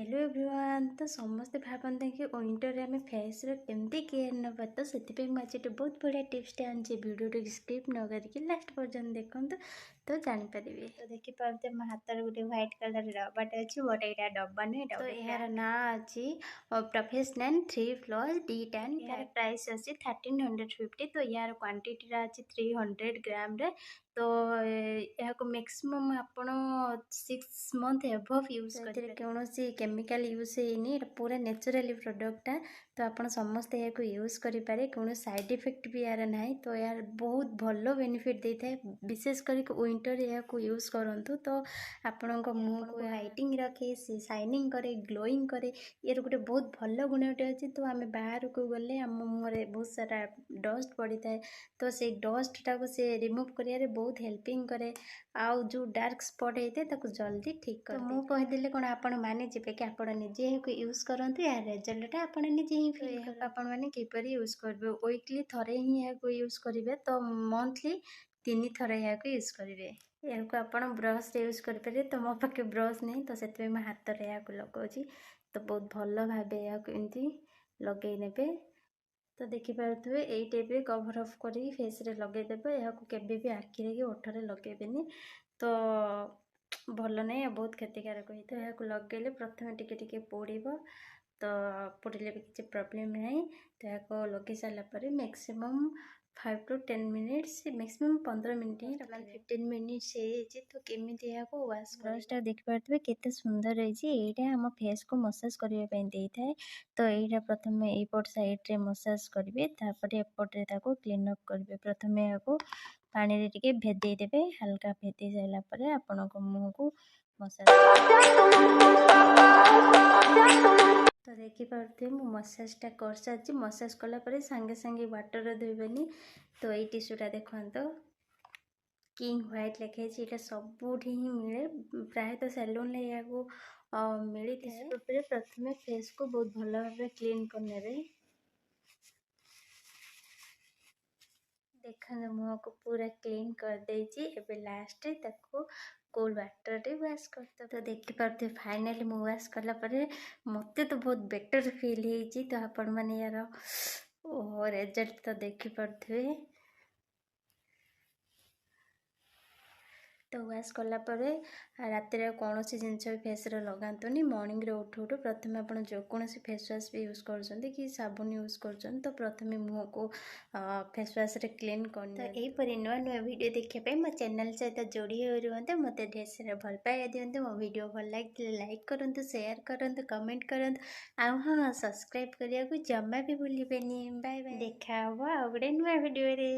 Hello everyone. ତ ସମସ୍ତେ ଭାବନ୍ତି କି ୱିଣ୍ଟରରେ ଆମେ ଫେସ୍ର କେମିତି କେୟାର ନେବା। ତ ସେଥିପାଇଁ ମୁଁ ଆଜି ଗୋଟେ ବହୁତ ବଢ଼ିଆ ଟିପ୍ସଟେ ଆଣିଛି। ଭିଡ଼ିଓଟିକୁ ସ୍କିପ୍ ନ କରିକି ଲାଷ୍ଟ ପର୍ଯ୍ୟନ୍ତ ଦେଖନ୍ତୁ ତ ଜାଣିପାରିବେ। ତ ଦେଖିପାରୁଥିବେ, ମୋ ହାତରେ ଗୋଟେ ହ୍ୱାଇଟ୍ କଲର୍ ଡବାଟେ ଅଛି, ବଟ୍ ଏଇଟା ଡବା ନୁହେଁ। ତ ଏହାର ନାଁ ଅଛି ପ୍ରଫେସନାଲ୍ 3+ ଡି ଟାନ୍। ଏହାର ପ୍ରାଇସ୍ ଅଛି 1350। ତ ଏହାର କ୍ୱାଣ୍ଟିଟିଟା ଅଛି 300 ଗ୍ରାମରେ। ତ ଏହାକୁ ମ୍ୟାକ୍ସିମମ୍ ଆପଣ 6 ମନ୍ଥ ଏବଭ୍ ୟୁଜ୍ କରିବେ। କୌଣସି କେମିକାଲ ୟୁଜ୍ ହେଇନି, ଏଇଟା ପୁରା ନ୍ୟାଚୁରାଲି ପ୍ରଡ଼କ୍ଟଟା। ତ ଆପଣ ସମସ୍ତେ ଏହାକୁ ୟୁଜ୍ କରିପାରିବେ। କୌଣସି ସାଇଡ଼୍ ଇଫେକ୍ଟ ବି ଏହାର ନାହିଁ। ତ ଏହାର ବହୁତ ଭଲ ବେନିଫିଟ୍ ଦେଇଥାଏ। ବିଶେଷ କରିକି ୱିଣ୍ଟରରେ ଏହାକୁ ୟୁଜ୍ କରନ୍ତୁ, ତ ଆପଣଙ୍କ ମୁହଁକୁ ହ୍ୱାଇଟିଂ ରଖେ, ସେ ସାଇନିଂ କରେ, ଗ୍ଲୋଇଂ କରେ। ଏହାର ଗୋଟେ ବହୁତ ଭଲ ଗୁଣଟେ ଅଛି। ତ ଆମେ ବାହାରକୁ ଗଲେ ଆମ ମୁହଁରେ ବହୁତ ସାରା ଡଷ୍ଟ ପଡ଼ିଥାଏ, ତ ସେଇ ଡଷ୍ଟଟାକୁ ସେ ରିମୁଭ୍ କରିବାରେ ବହୁତ ହେଲ୍ପିଂ କରେ। ଆଉ ଯେଉଁ ଡାର୍କ ସ୍ପଟ୍ ହେଇଥାଏ, ତାକୁ ଜଲ୍ଦି ଠିକ୍ କରେ। ମୁଁ କହିଦେଲେ କ'ଣ ଆପଣ ମାନିଯିବେ କି? ଆପଣ ନିଜେ ଏହାକୁ ୟୁଜ୍ କରନ୍ତୁ, ଏହାର ରେଜଲ୍ଟଟା ଆପଣ ନିଜେ ହିଁ ଫିଲ୍। ଏହାକୁ ଆପଣମାନେ କିପରି ୟୁଜ୍ କରିବେ? ୱିକଲି ଥରେ ହିଁ ଏହାକୁ ୟୁଜ୍ କରିବେ। ତ ମନ୍ଥଲି 3 ଥର ଏହାକୁ ୟୁଜ୍ କରିବେ। ଏହାକୁ ଆପଣ ବ୍ରସ୍ରେ ୟୁଜ୍ କରିପାରିବେ। ତ ମୋ ପାଖେ ବ୍ରସ୍ ନାହିଁ, ତ ସେଥିପାଇଁ ମୁଁ ହାତରେ ଏହାକୁ ଲଗାଉଛି। ତ ବହୁତ ଭଲ ଭାବେ ଏହାକୁ ଏମିତି ଲଗାଇ ନେବେ। ତ ଦେଖିପାରୁଥିବେ, ଏଇ ଟାଇପ୍ରେ କଭର୍ ଅପ୍ କରିକି ଫେସ୍ରେ ଲଗାଇଦେବେ। ଏହାକୁ କେବେ ବି ଆଖିରେ କି ଓଠରେ ଲଗାଇବେନି, ତ ଭଲ ନାହିଁ ଆଉ ବହୁତ କ୍ଷତିକାରକ ହେଇଥାଏ। ଏହାକୁ ଲଗାଇଲେ ପ୍ରଥମେ ଟିକେ ଟିକେ ପୋଡ଼ିବ, ତ ପୋଡ଼ିଲେ ବି କିଛି ପ୍ରୋବ୍ଲେମ୍ ନାହିଁ। ତ ଏହାକୁ ଲଗାଇ ସାରିଲା ପରେ maximum 5 to 10 minutes, maximum 15 minute ହିଁ ରଖିବେ। 15 ମିନିଟ୍ସ ହେଇଯାଇଛି, ତ କେମିତି ଏହାକୁ ୱାଶ୍? ବ୍ରସ୍ଟା ଦେଖିପାରୁଥିବେ କେତେ ସୁନ୍ଦର ହେଇଛି। ଏଇଟା ଆମ ଫେସ୍କୁ ମସାଜ କରିବା ପାଇଁ ଦେଇଥାଏ। ତ ଏଇଟା ପ୍ରଥମେ ଏଇପଟ ସାଇଡ଼୍ରେ ମସାଜ କରିବେ, ତାପରେ ଏପଟରେ ତାକୁ କ୍ଲିନ୍ ଅପ୍ କରିବେ। ପ୍ରଥମେ ଏହାକୁ ପାଣିରେ ଟିକେ ଭେଦେଇ ଦେବେ। ହାଲକା ଭେଦେଇ ସାରିଲା ପରେ ଆପଣଙ୍କ ମୁହଁକୁ ମସାଜ। ତ ଦେଖିପାରୁଥିବେ, ମୁଁ ମସାଜଟା କରିସାରିଛି। ମସାଜ କଲା ପରେ ସାଙ୍ଗେ ସାଙ୍ଗେ ୱାଟରରେ ଧୋଇବେନି। ତ ଏଇ ଟିସୁଟା ଦେଖନ୍ତୁ, କିଙ୍ଗ ହ୍ୱାଇଟ୍ ଲେଖା ହେଇଛି। ଏଇଟା ସବୁଠି ହିଁ ମିଳେ, ପ୍ରାୟତଃ ସେଲୁନରେ ଏହାକୁ ମିଳିଥାଏ। ଉପରେ ପ୍ରଥମେ ଫେସ୍କୁ ବହୁତ ଭଲ ଭାବରେ କ୍ଲିନ୍ କରିନେବେ। ଦେଖନ୍ତୁ, ମୁହଁକୁ ପୁରା କ୍ଲିନ୍ କରିଦେଇଛି। ଏବେ ଲାଷ୍ଟରେ ତାକୁ କୋଲ୍ଡ ୱାଟରରେ ୱାଶ୍ କରିଦେବ। ତ ଦେଖିପାରୁଥିବେ, ଫାଇନାଲି ମୁଁ ୱାଶ୍ କଲା ପରେ ମୋତେ ତ ବହୁତ ବେଟର୍ ଫିଲ୍ ହେଇଛି। ତ ଆପଣମାନେ ୟାର ଓ ରେଜଲ୍ଟ ତ ଦେଖିପାରୁଥିବେ। ତ ୱାଶ୍ କଲା ପରେ ରାତିରେ କୌଣସି ଜିନିଷ ବି ଫେସ୍ରେ ଲଗାନ୍ତୁନି। ମର୍ଣ୍ଣିଂରେ ଉଠୁ ଉଠୁ ପ୍ରଥମେ ଆପଣ ଯେକୌଣସି ଫେସ୍ ୱାଶ୍ ବି ୟୁଜ୍ କରୁଛନ୍ତି କି ସାବୁନ ୟୁଜ୍ କରୁଛନ୍ତି, ତ ପ୍ରଥମେ ମୁହଁକୁ ଫେସ୍ ୱାଶ୍ରେ କ୍ଲିନ୍ କରି। ତ ଏହିପରି ନୂଆ ନୂଆ ଭିଡ଼ିଓ ଦେଖିବା ପାଇଁ ମୋ ଚ୍ୟାନେଲ୍ ସହିତ ଯୋଡ଼ି ହୋଇ ରୁହନ୍ତୁ। ମୋତେ ଢେର ସାରା ଭଲ ପାଇବା ଦିଅନ୍ତୁ। ମୋ ଭିଡ଼ିଓ ଭଲ ଲାଗିଥିଲେ ଲାଇକ୍ କରନ୍ତୁ, ସେୟାର କରନ୍ତୁ, କମେଣ୍ଟ କରନ୍ତୁ, ଆଉ ହଁ, ସବସ୍କ୍ରାଇବ୍ କରିବାକୁ ଜମା ବି ଭୁଲିବେନି। ବାଏ ବାଏ, ଦେଖା ହେବ ଆଉ ଗୋଟେ ନୂଆ ଭିଡ଼ିଓରେ।